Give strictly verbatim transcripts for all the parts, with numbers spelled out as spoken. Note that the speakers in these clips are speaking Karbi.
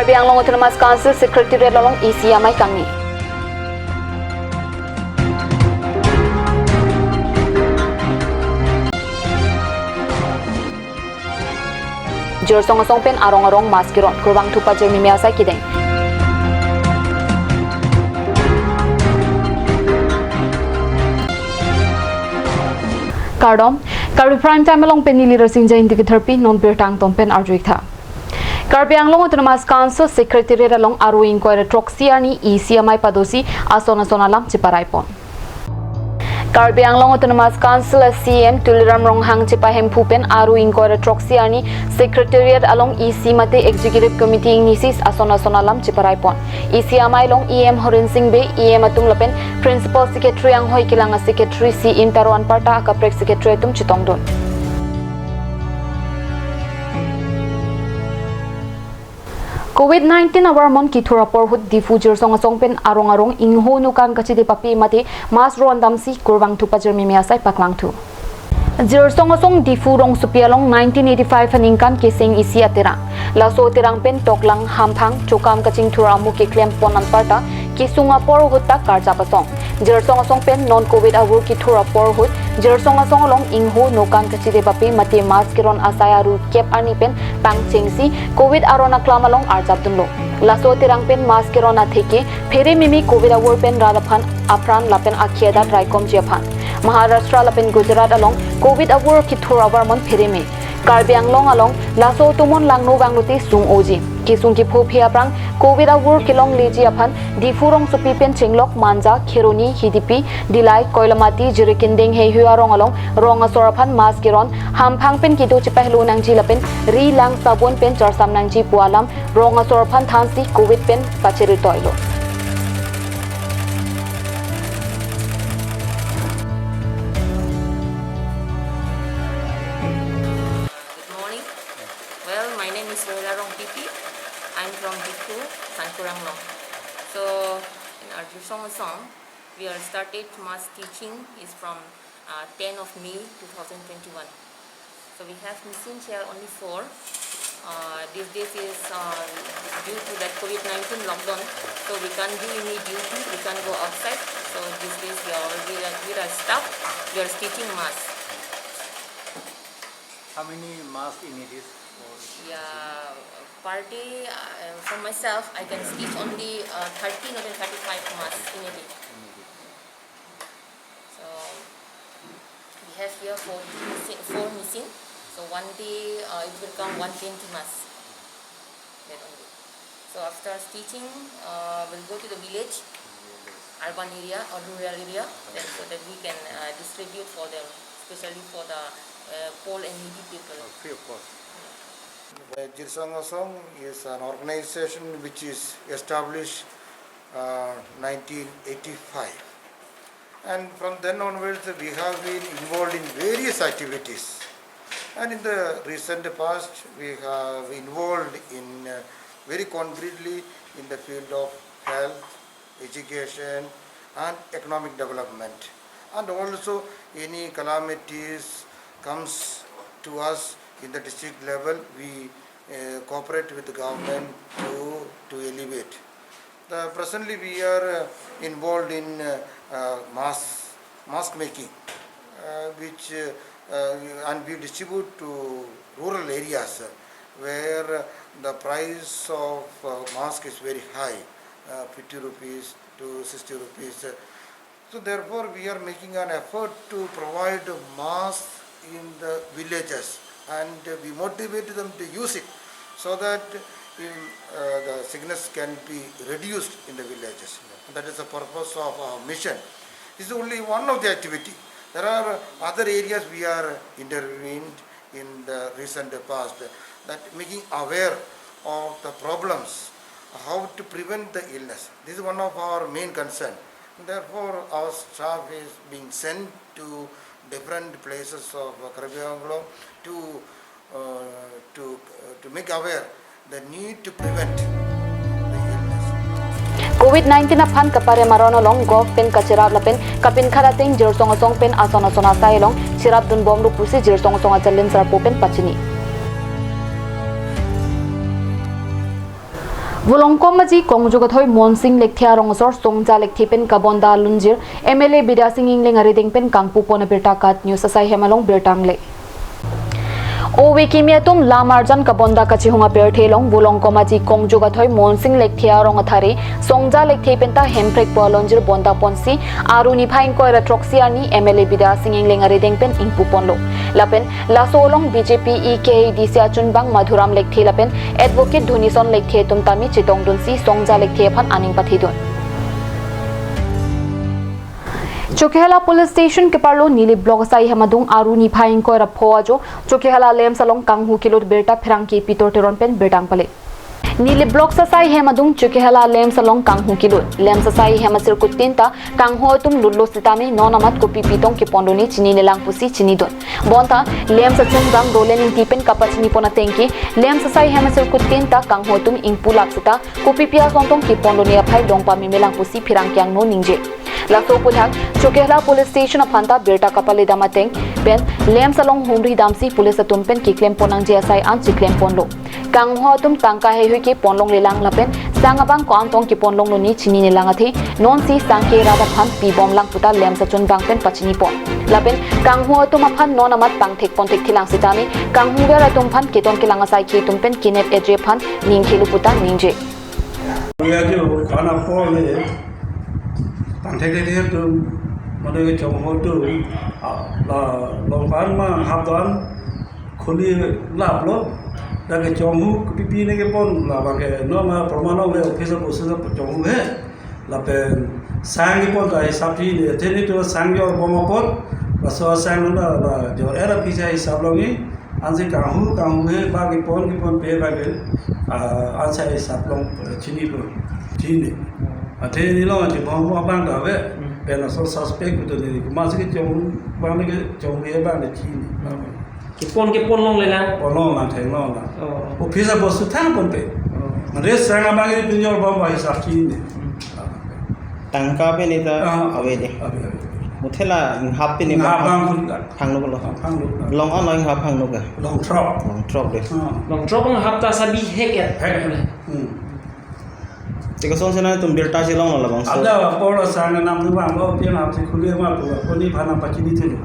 Karbi Anglong Autonomous Council Secretariat along isi amei kangni. Jirsong asong pen arong arong mask keron, kurvangthu pajirmi asai kedeng. Kardom, Karbi Prime Time along pen neli Rasinja Ingti ketherpi, non birta angton pen arju-ik tha. Karbi Anglong Autonomous Council Secretariat along aro ingkoi ra throksi arni isi amei padosi ason ason alam cheparai pon. Karbi Anglong Autonomous Council a C E M Tuliram Ronghang chepahemphu pen aro ingkoi ra throksi arni Secretariat along isi mate Executive Committee ingnisi ason ason alam cheparai pon. Isi amei along E M Horen Sing Bey, E M atum lapen Principal Secretary anghoi kelang a Secretary C Intaro anparta akaprek Secretary atum chetongdun. Covid nineteen avarmon kethur apor ahut Diphu Jirsong asong pen arong arong ingho nokan kachide pape mate mask ron damsi kurvangthu pajirmi asai paklangthu. Jirsong asong Diphu rongsopi along nineteen eighty-five aningkan keseng isi aterang. Laso aterang pen toklang, hamphang, chokam kachingthur amu keklem pon anparta kesung apor ahut ta karjap asong. Jirsong asong pen non Covid avur kethur apor ahut Jirsong asong along ingho nokan kachide pape mate mask keron asai aro kep arni pen pangchengsi Covid aron aklam along arjapdunlo. Laso aterang pen mask keron atheke phere mimi Covid avur pen rat aphan apran lapen akhei adat raikomji aphan. Maharashtra lapen Gujarat along Covid avur kethur avarmon phere me. Karbi Anglong along laso atomon langno vanglote sung-oji. Kesung kepho aphi aphrang Covid avur kelongleji aphan Diphu rongsopi pen Chenglok, Manja, Kheroni, Hidipi, Dillai, Koilamati, Jirikinding heihui arong along rong asor aphan mask keron, hamphang pen kedo chepahelo nangji lapen ri lang sabon pen charsam nangji pu alam rong asor aphan thansi Covid pen pachere toilo. Good morning. Well, my name is Rohila Rongpipi. I'm from Diphu, Sankur Anglong. So, in our Jirsong asong, we are started mask teaching is from uh, ten of May two thousand twenty-one. So we have machine here only four. Uh, these days is uh, due to that Covid nineteen lockdown, so we can't do any duty, we can't go outside. So these days we are we are, we are stuck. We are stitching mask. How many mask you need is for? Yeah, per day, uh, for myself, I can stitch only uh, thirty, not even thirty-five masks in a day. So we have here four machine, four machine. So one day uh, it will come one twenty masks. That only. So after stitching, uh, we'll go to the village, urban area or rural area, then so that we can uh, distribute for them, especially for the uh, poor and needy people. Uh, free of cost. The Jirsong Asong is an organization which is established uh, nineteen eighty-five. And from then onwards, we have been involved in various activities. And in the recent past, we have involved in uh, very concretely in the field of health, education, and economic development. And also, any calamities comes to us in the district level, we uh, cooperate with the government to, to alleviate. The, presently, we are uh, involved in uh, uh, mask, mask making, uh, which uh, uh, and we distribute to rural areas uh, where the price of uh, mask is very high, uh, fifty rupees to sixty rupees. Uh, so therefore, we are making an effort to provide mask in the villages, and we motivate them to use it so that in, uh, the sickness can be reduced in the villages. And that is the purpose of our mission. This is only one of the activity. There are other areas we are intervened in the recent past, that making aware of the problems, how to prevent the illness. This is one of our main concern. Therefore, our staff is being sent to different places of Karbi Anglong to, uh, to, uh, to make aware the need to prevent the illness. Covid nineteen aphan kaparem aron along govt pen kacherap lapen kapinkhat ateng Jirsong Asong pen ason ason asai along cherapdunbomlo pusi Jirsong Asong achalin sarpo pen pachini. Volongkom Aji Kongju Kathoi Monsing Lekthe arong asor Songja Lekthe pen kabonda lunjir M L A Bidya Sing Engleng arideng pen kangpupon abirta KAT News asai hem along birta nangle. Ove kimi atum, lam arjan kabonda kachihung apirthe along Volongkom Aji Kongju Kathoi Monsing Lekthe arong athare Songja Lekthe penta Hemprekpo alonjir bonda ponsi aru niphai ingkoi ra throksi arni M L A Bidya Sing Engleng arideng pen ingpuponlo. Lapen laso along B J P E K A D C achunbang Madhuram Lekthe lapen Advocate Dhonison Lekthe atum tame chetongdunsi Songja Lekthe aphan aning pathedun. Chokihola Police Station keparlo Nilip Block asai hem adung aru niphai ingkoi ra pho ajo Chokihola LAMPS along kanghu kelut birta pherangke Pitor Teron pen birta nangpale. Nilip Block asai hem adung Chokihola LAMPS along kanghu kelut. LAMPS asai hem asirkut tin ta kanghu atum lutlo sitame non amat kopi pitong keponlo ne chinine lang pusi chinidun. Bonta LAMPS achunbang Roland Ingti pen kapachinipon ateng ke LAMPS asai hem asirkut tin ta kanghu atum ingpulap seta kopi pi ason tong keponlo ne aphai long pameme lang pusi pherangke angno ningje. Laso aphuthak Chokihola Police Station aphan ta birta kapaledam ateng pen LAMPS along humri damsi police atum pen keklempon nangji asai an cheklemponlo. Kanghu atum tangka heihui keponlongle lang lapen sang abang ko-an tong keponlonglo ne chinine lang athe nonsi sang ke rat aphan pibom lang puta LAMPS achunbang pen pachinipon. Lapen kanghu atum aphan non amat pangthekpon thekthelang sitame kanghuver atum aphan keton kelang asai ke atum pen kenep eje aphan ning khelu puta ningje. Ove ajo khana pole pangthek thek atum mane kechonghu atum, ah, la long pan ma hap don khuli laplo, dak kechonghu kopi pi ne kepon, labang ke non ma proman longle, office a post a kechonghu he. Lapen sang kepon ta hisap chinine, athene to sang jorbom apot, laso sang na la jor era pisa hisap longi, ansi kanghu kanghu he ba kepon kepon pe ba ke, ah, ansi hisap long, eh, chinipo, chini. Athene long ansi bom abang ta ave, Hmm. pen laso suspect to ne, masi kechonghu, bang ne kechonghu he bang ne chini. Kepon, keponlongle lang. Ponlong lang, theklong lang. Oh. Office a post thang ponpe. Oh. Mane sang abang ini pinjor bom ba hisap chinine. Hmm. Tangka pen ita Ah, ave de. Ave, ave. Muthe la inghap pen Inghap bang bang pun ka. Phangno lo. Phangno. Long ano inghap phangno ka. Long throk. Long throk de. Ah. Long throk inghap ta sabi hek ya. Hek. Hmm. Te kosonsi nangtum birta chelonglo labangso? Ada apor sang nam nu bang lo, pian hap si khuli ma tu, koni phana pachini thilo.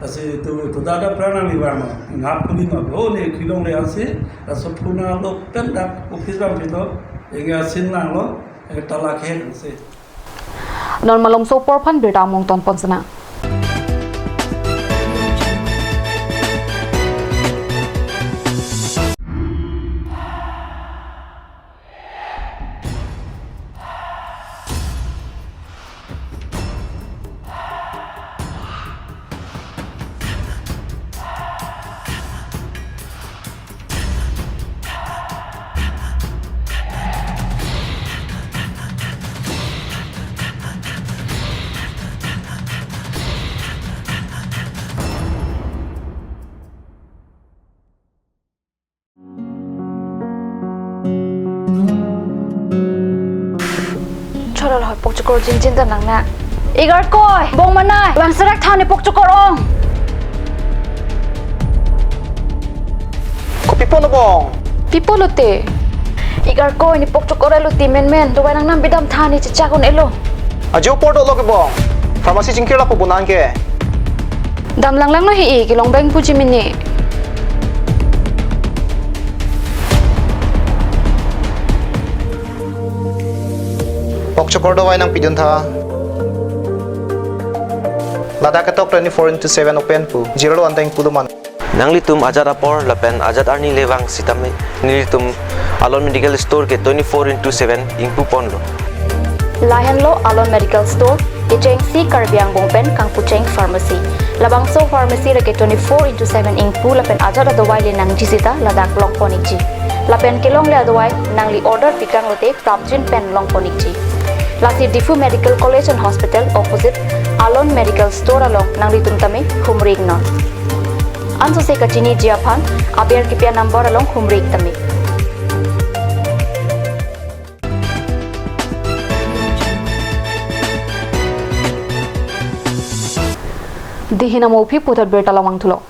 Lasi tu, tu dada pran nangli bang lo. Inghap khuli ma, oh ne kelongle ansi, laso phuna lo pen dak office bang pito, inga sin lang lo, eh, tala khek si. Non malomso apor aphan birta mong tonpon sena. Chorol hoi pokchokor jinjin ta nang na. Igarkoi, bong manai, bang serak thani pokchokor ong. Kopi pon bong? Pipo lote. Igarkoi ne pokchokor elo ti menmen, dovai nang nam bidam thani chechak un elo. Ajo apor dolo ke bong. Pharmacy chingkir lapu bunan ke. Dam langlang lo hi-i, kelong bang puji mini. Pokchokor dovai nangpidun tha. Ladak ketok twenty-four into seven open pu. Jirlo anteng pulo man. Nanglitum ajat apor lapen ajat arni le vang sitame nelitum Alon Medical Store ke twenty-four into seven ingpuponlo. Lahenlo Alon Medical Store, kechengsi Karbi Anglong pen kangpucheng pharmacy. Labangso pharmacy lake twenty-four into seven ingpu lapen ajat adovai le nangji sita ladak longpon ikji. Lapen kelongle adovai nangli order pikang lote prapjin pen longpon ikji. Lasi Diphu Medical College and Hospital opposite Alon Medical Store along nanglitum tame humri iknon. Ansose kachiniji aphan aber kipi a-number along humri ik tame. Dihin amo aphi puthot birta lamang thulo.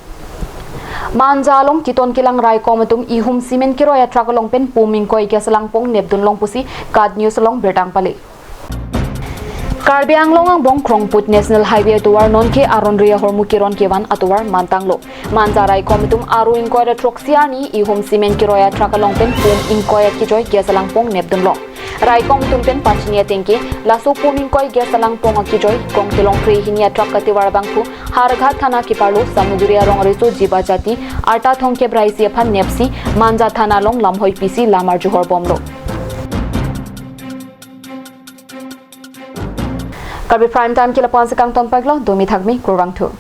Manja along keton kelang raikom atum ihum cement keroi atruck along pen pum ingkoi gas langpong nepdun long pusi KAT News along birta pale. Karbi Anglong angbong Krongput National Highway atovar nonke aron ri ahormu keron kevan atovar mantanglo. Manja raikom atum aro ingkoi ra throksi arni ihum cement keroi atruck along pen pum ingkoi akejoi gas langpong nepdun long. Raikom atum pen pachini atengke laso pum ingkoi gas langpong akejoi Kongtelong kre hini atruck kativar abangphu Howraghat thana keparlo Samuduri arong areso Jiba Jati arta thomkep ra isi aphan nepsi Manja thana along lamhoi pisi lam arjuhor bomlo. Karbi Prime Time ke lapu-an si kangton paklo, domi thakmi, kurvangthu.